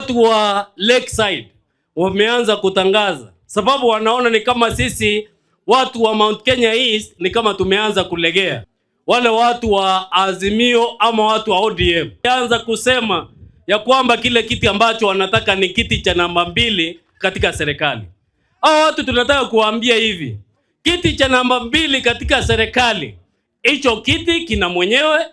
Watu wa Lakeside wameanza kutangaza, sababu wanaona ni kama sisi watu wa Mount Kenya East ni kama tumeanza kulegea. Wale watu wa Azimio ama watu wa ODM anza kusema ya kwamba kile kiti ambacho wanataka ni kiti cha namba 2 katika serikali. Hao watu tunataka kuwaambia hivi, kiti cha namba 2 katika serikali, hicho kiti kina mwenyewe,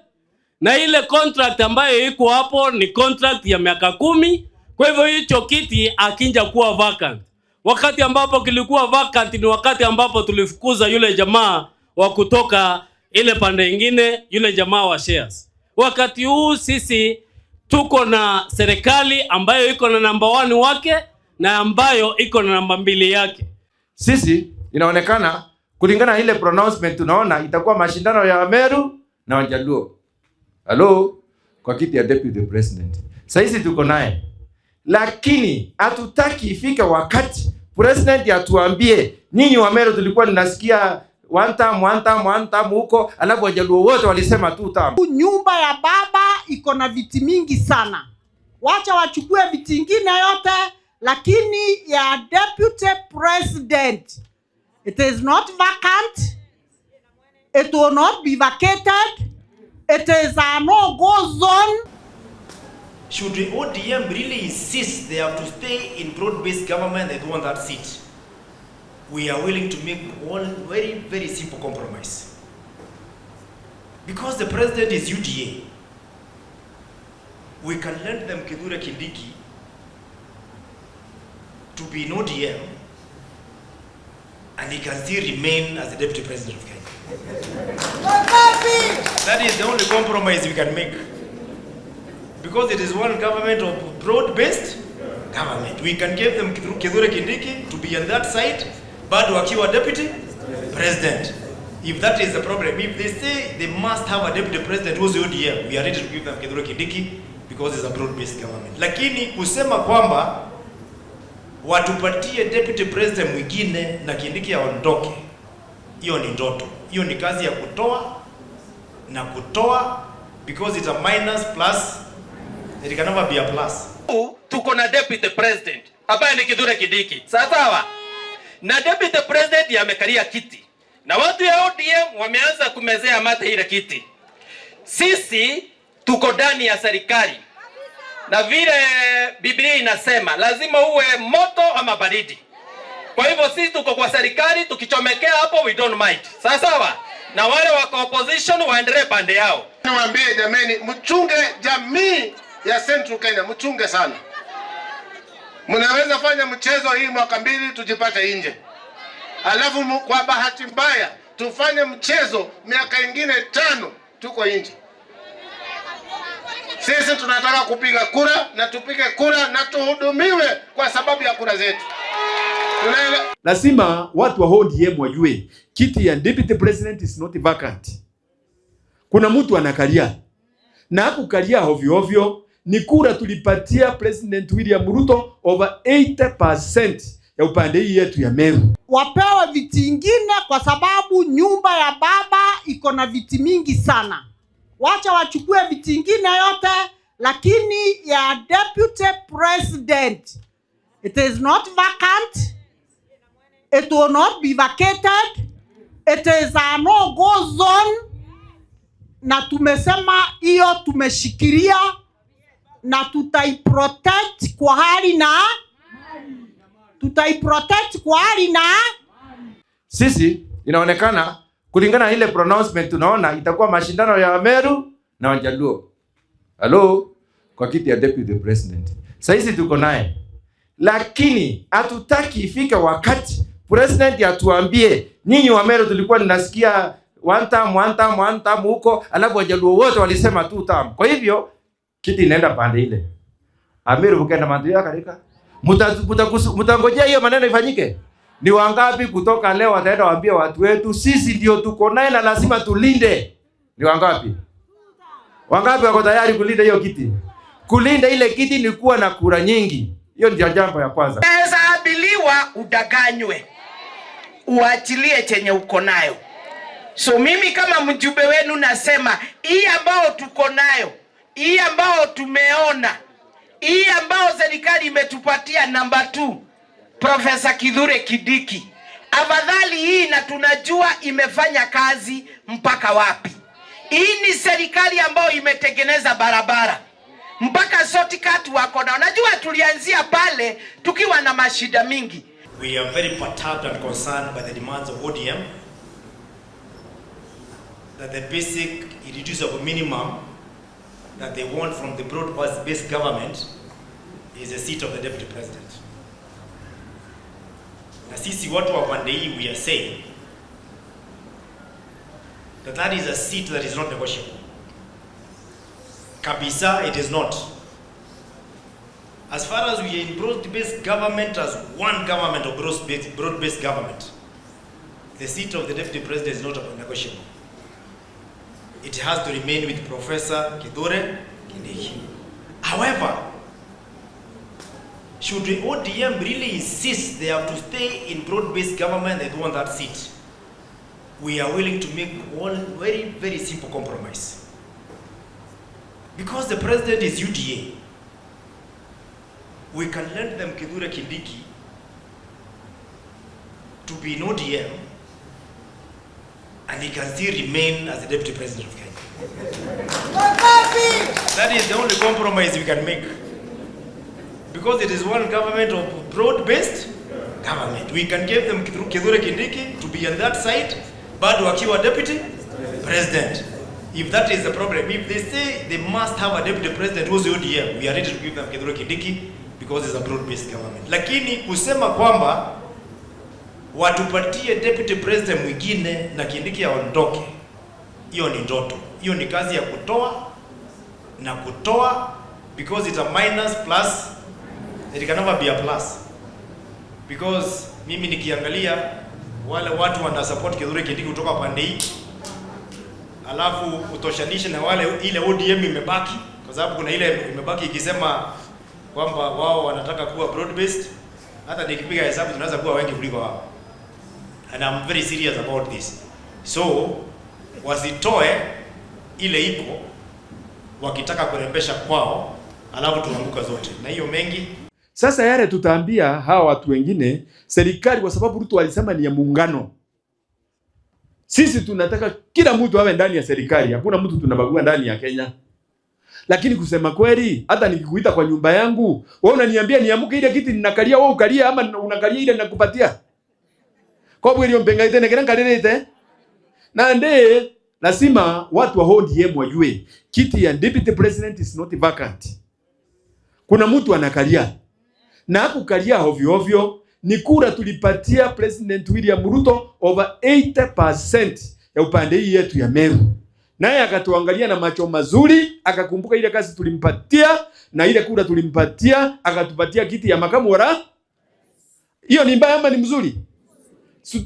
na ile contract ambayo iko hapo ni contract ya miaka 10. Kwa hivyo hicho kiti hakinja kuwa vacant. Wakati ambapo kilikuwa vacant ni wakati ambapo tulifukuza yule jamaa wa kutoka ile pande ingine, yule jamaa wa shares. Wakati huu sisi tuko na serikali ambayo iko na namba 1 wake na ambayo iko na namba 2 yake. Sisi inaonekana kulingana na ile pronouncement tunaona itakuwa mashindano ya Meru na Wajaluo. Hello, kwa kiti ya deputy president. Sasa hizi tuko naye. Lakini hatutaki ifike wakati president atuambie nyinyi wa Meru tulikuwa tunasikia one term, one term, one term huko, alafu Wajaluo wote walisema two term. Nyumba ya baba iko na viti mingi sana. Wacha wachukue viti ingine yote, lakini ya deputy president, it is not vacant, it will not be vacated, it is a no-go zone. Should the ODM really insist they have to stay in broad-based government, they don't want that seat, we are willing to make one very, very simple compromise. Because the president is UDA, we can lend them Kithure Kindiki to be in ODM, and he can still remain as the deputy president of Kenya. That is the only compromise we can make. Because it is one government of broad-based government. We can give them Kithure Kindiki to be on that side, bado akiwa deputy president. If that is the problem, if they say they must have a deputy president who's ODM, we are ready to give them Kithure Kindiki because it's a broad-based government. Lakini kusema kwamba watupatie deputy president mwingine na Kindiki aondoke, hiyo ni ndoto. Hiyo ni kazi ya kutoa na kutoa, because it's a minus plus, it can never be a plus. Tuko na deputy president ambaye ni Kithure Kindiki, sawa sawa, na deputy president amekalia kiti na watu ya ODM wameanza kumezea mate ile kiti. Sisi tuko ndani ya serikali na vile Biblia inasema lazima uwe moto ama baridi. Kwa hivyo sisi tuko kwa serikali, tukichomekea hapo we don't mind, sawa sawa, na wale wako opposition waendelee pande yao. Niwaambie jameni, mchunge jamii ya Central Kenya, mchunge sana. Mnaweza fanya mchezo hii mwaka 2 tujipate nje, alafu kwa bahati mbaya tufanye mchezo miaka ingine 5 tuko nje. Sisi tunataka kupiga kura na tupige kura na tuhudumiwe kwa sababu ya kura zetu. Lazima watu wa ODM wajue kiti ya deputy president is not vacant. Kuna mtu anakalia na hakukalia ovyo ovyo, ni kura tulipatia President William Ruto over 80% ya upande hii yetu ya Meru. Wapewe viti ingine kwa sababu nyumba ya baba iko na viti mingi sana. Wacha wachukue viti ingine yote, lakini ya deputy president, it is not vacant, it will not be vacated, it is a no-go zone, na tumesema hiyo tumeshikilia na tutaiprotect kwa hali na tutaiprotect kwa hali na Sisi inaonekana kulingana na ile pronouncement tunaona itakuwa mashindano ya Meru na Wajaluo. Hello, kwa kiti ya deputy president. Sasa hizi tuko naye. Lakini hatutaki ifike wakati president atuambie nyinyi wa Meru tulikuwa tunasikia one term, one term, one term huko, alafu Wajaluo wote walisema two term. Kwa hivyo kiti inaenda pande ile. Amiru mkenda mandu ya karika. Mutangojea hiyo maneno ifanyike? Ni wangapi kutoka leo wataenda waambie watu wetu sisi ndio tuko naye na lazima tulinde? Ni wangapi? Wangapi wako tayari kulinda hiyo kiti? Kulinda ile kiti ni kuwa na kura nyingi. Hiyo ndio jambo ya kwanza. Unaweza abiliwa udanganywe, uachilie chenye uko nayo. So mimi kama mjumbe wenu nasema hii ambao tuko nayo, hii ambao tumeona Hii ambao serikali imetupatia namba 2, Profesa Kithure Kindiki, afadhali hii, na tunajua imefanya kazi mpaka wapi. Hii ni serikali ambayo imetengeneza barabara mpaka shortcut wako na, unajua tulianzia pale tukiwa na mashida mingi. We are very perturbed and concerned by the demands of ODM that the basic irreducible minimum that they want from the broad-based government is the seat of the deputy president. Na sisi watu wa pande hii, we are saying that that is a seat that is not negotiable. Kabisa, it is not. As far as we are in broad-based government, as one government or broad-based government, the seat of the deputy president is not negotiable. It has to remain with Professor Kithure Kindiki. However, should the ODM really insist they have to stay in broad-based government, they don't want that seat, we are willing to make one very, very simple compromise. Because the president is UDA, we can lend them Kithure Kindiki to be in ODM and he can still remain as the deputy president of Kenya. That is the only compromise we can make. Because it is one government of broad-based government. We can give them Kithure Kindiki to be on that side, bado wakiwa deputy president. If that is the problem, if they say they must have a deputy president who's ODM, we are ready to give them Kithure Kindiki because it's a broad-based government. Lakini kusema kwamba watupatie deputy president mwingine na Kindiki aondoke, hiyo ni ndoto. Hiyo ni kazi ya kutoa na kutoa, because it's a minus plus, it can never be a plus. Because mimi nikiangalia wale watu wana support Kithure Kindiki kutoka pande hii, alafu utoshanishe na wale ile ODM imebaki, kwa sababu kuna ile imebaki ikisema kwamba wao wanataka kuwa broad based. Hata nikipiga hesabu tunaweza kuwa wengi kuliko wao, and I'm very serious about this. So wasitoe ile iko wakitaka kurembesha kwao, alafu tuanguka zote na hiyo mengi. Sasa yale tutaambia hawa watu wengine, serikali, kwa sababu Ruto alisema ni ya muungano. Sisi tunataka kila mtu awe ndani ya serikali, hakuna mtu tunabagua ndani ya Kenya. Lakini kusema kweli, hata nikikuita kwa nyumba yangu, wewe unaniambia niamuke ile kiti ninakalia, wewe ukalia ama unakalia ile ninakupatia? Kwa bwiri mpenga ite nekera nkalirite. Na nde lazima watu wa ODM wajue kiti ya deputy president is not vacant. Kuna mtu anakalia. Na hakukalia ovyo ovyo, ni kura tulipatia President William Ruto over 80% ya upande hii yetu ya Meru. Naye akatuangalia na macho mazuri, akakumbuka ile kazi tulimpatia na ile kura tulimpatia, akatupatia kiti ya makamu wa. Hiyo ni mbaya ama ni mzuri?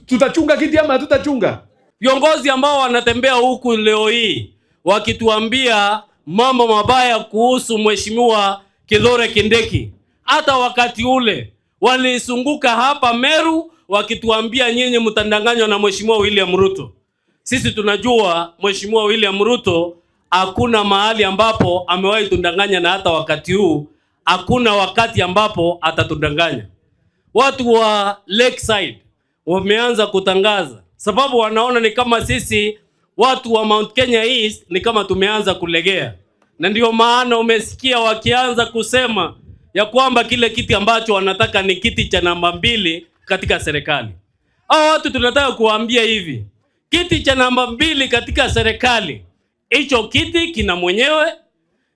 Tutachunga kiti ama hatutachunga? Viongozi ambao wanatembea huku leo hii wakituambia mambo mabaya kuhusu Mheshimiwa Kithure Kindiki, hata wakati ule walisunguka hapa Meru wakituambia nyinyi mtandanganywa na Mheshimiwa William Ruto. Sisi tunajua Mheshimiwa William Ruto hakuna mahali ambapo amewahi tundanganya, na hata wakati huu hakuna wakati ambapo atatudanganya. Watu wa Lakeside wameanza kutangaza, sababu wanaona ni kama sisi watu wa Mount Kenya East ni kama tumeanza kulegea, na ndio maana umesikia wakianza kusema ya kwamba kile kiti ambacho wanataka ni kiti cha namba 2 katika serikali. Hao watu tunataka kuwaambia hivi, kiti cha namba 2 katika serikali, hicho kiti kina mwenyewe,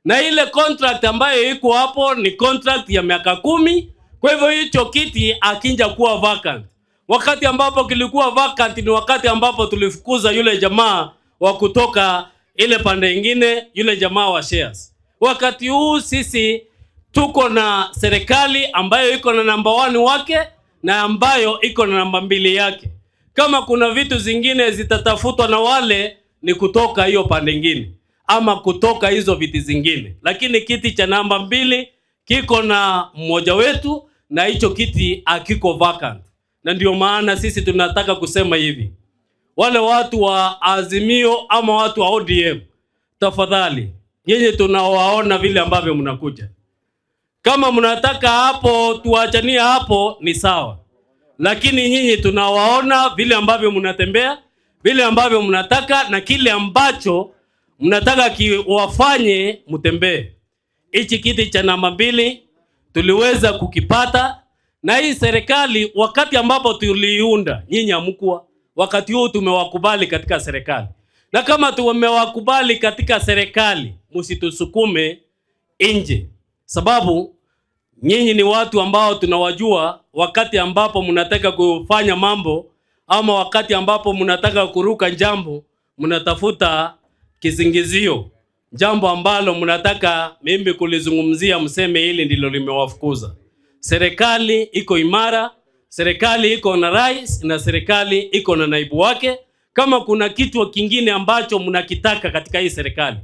na ile contract ambayo iko hapo ni contract ya miaka 10. Kwa hivyo hicho kiti akinja kuwa vacant. Wakati ambapo kilikuwa vacant ni wakati ambapo tulifukuza yule jamaa wa kutoka ile pande nyingine, yule jamaa wa shares. Wakati huu sisi tuko na serikali ambayo iko na namba 1 wake na ambayo iko na namba 2 yake. Kama kuna vitu zingine zitatafutwa na wale ni kutoka hiyo pande nyingine ama kutoka hizo viti zingine, lakini kiti cha namba 2 kiko na mmoja wetu na hicho kiti hakiko vacant. Na ndio maana sisi tunataka kusema hivi, wale watu wa Azimio ama watu wa ODM, tafadhali nyinyi tunawaona vile ambavyo mnakuja. Kama mnataka hapo tuachanie hapo ni sawa, lakini nyinyi tunawaona vile ambavyo mnatembea, vile ambavyo mnataka na kile ambacho mnataka kiwafanye mtembee. Hichi kiti cha namba 2 tuliweza kukipata na hii serikali wakati ambapo tuliiunda, nyinyi hamkuwa. Wakati huu tumewakubali katika serikali, na kama tumewakubali katika serikali, msitusukume nje, sababu nyinyi ni watu ambao tunawajua. Wakati ambapo mnataka kufanya mambo ama wakati ambapo mnataka kuruka jambo, mnatafuta kisingizio, jambo ambalo mnataka mimi kulizungumzia, mseme hili ndilo limewafukuza. Serikali iko imara, serikali iko na rais na serikali iko na naibu wake. Kama kuna kitu kingine ambacho mnakitaka katika hii serikali,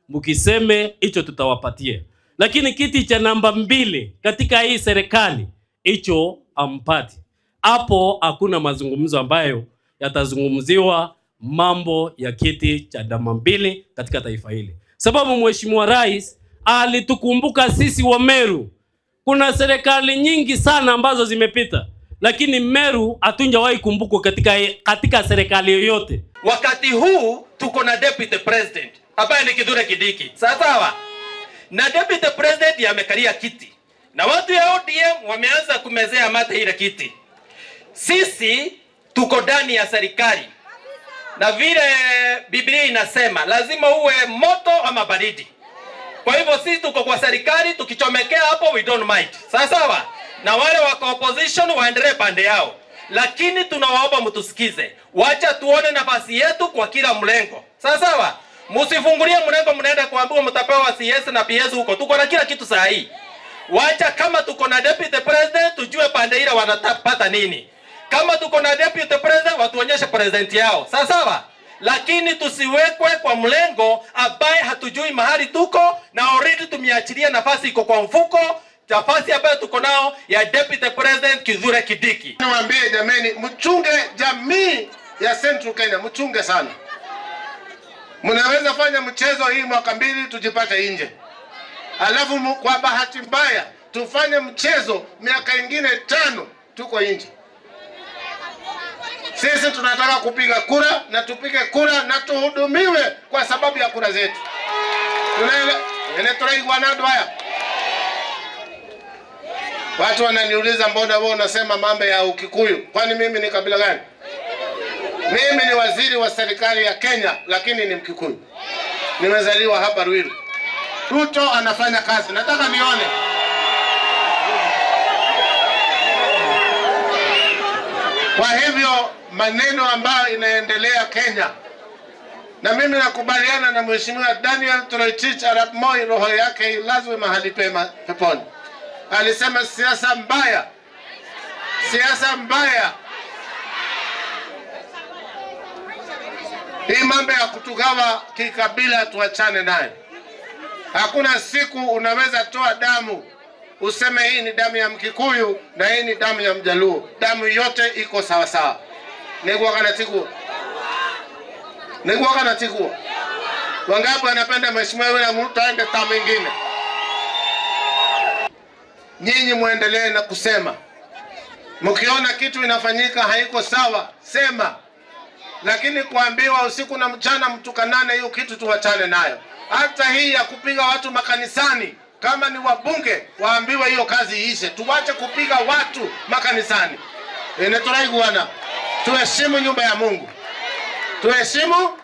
mkiseme hicho tutawapatia. Lakini kiti cha namba 2 katika hii serikali hicho ampati. Hapo hakuna mazungumzo ambayo yatazungumziwa mambo ya kiti cha namba 2 katika taifa hili. Sababu Mheshimiwa Rais alitukumbuka sisi wa Meru. Kuna serikali nyingi sana ambazo zimepita, lakini Meru hatunjawahi kumbukwa katika serikali yoyote. Wakati huu tuko na deputy president ambaye ni Kithure Kindiki, sawa sawa? Na deputy president amekalia kiti, na watu ya ODM wameanza kumezea mate ile kiti. Sisi tuko ndani ya serikali, na vile Biblia inasema lazima uwe moto ama baridi. Kwa hivyo sisi tuko kwa serikali, tukichomekea hapo we don't mind, sawa sawa? Na wale wako opposition waendelee pande yao, lakini tunawaomba mtusikize, wacha tuone nafasi yetu kwa kila mlengo, sawa sawa? Msifungulie mlengo mnaenda kuambiwa mtapewa CS na PS huko. Tuko na kila kitu saa hii. Wacha kama tuko na deputy president tujue pande ile wanatapata nini. Kama tuko na deputy president watuonyeshe president yao, sawa sawa? Lakini tusiwekwe kwa mlengo ambaye hatujui mahali tuko, na already tumeachilia nafasi iko kwa mfuko, nafasi ambayo tuko nao ya deputy president Kithure Kindiki. Niwaambie jameni, mchunge jamii ya Central Kenya, mchunge sana. Mnaweza fanya mchezo hii mwaka 2 tujipate nje, alafu kwa bahati mbaya tufanye mchezo miaka ingine 5 tuko nje. Sisi tunataka kupiga kura na tupige kura na tuhudumiwe kwa sababu ya kura zetu. Watu wananiuliza mbona wewe unasema mambo ya Ukikuyu? Kwani mimi ni kabila gani? Mimi ni waziri wa serikali ya Kenya, lakini ni Mkikuyu. Nimezaliwa hapa Ruiru. Ruto anafanya kazi, nataka nione. Kwa hivyo maneno ambayo inaendelea Kenya, na mimi nakubaliana na Mheshimiwa Daniel Toroitich Arap Moi, roho yake ilazwe mahali pema peponi. Alisema siasa mbaya, siasa mbaya. Hii mambo ya kutugawa kikabila tuachane nayo. Hakuna siku unaweza toa damu useme hii ni damu ya Mkikuyu na hii ni damu ya Mjaluo. Damu yote iko sawa sawa. Niguo kana tikuo. Wangapi wanapenda Mheshimiwa William Ruto aende tamu ingine? Nyinyi muendelee na kusema. Mkiona kitu inafanyika haiko sawa, sema. Lakini kuambiwa usiku na mchana mtukanane, hiyo kitu tuwachane nayo. Hata hii ya kupiga watu makanisani, kama ni wabunge waambiwe hiyo kazi iishe. Tuwache kupiga watu makanisani. Tuheshimu nyumba ya Mungu. Tuheshimu.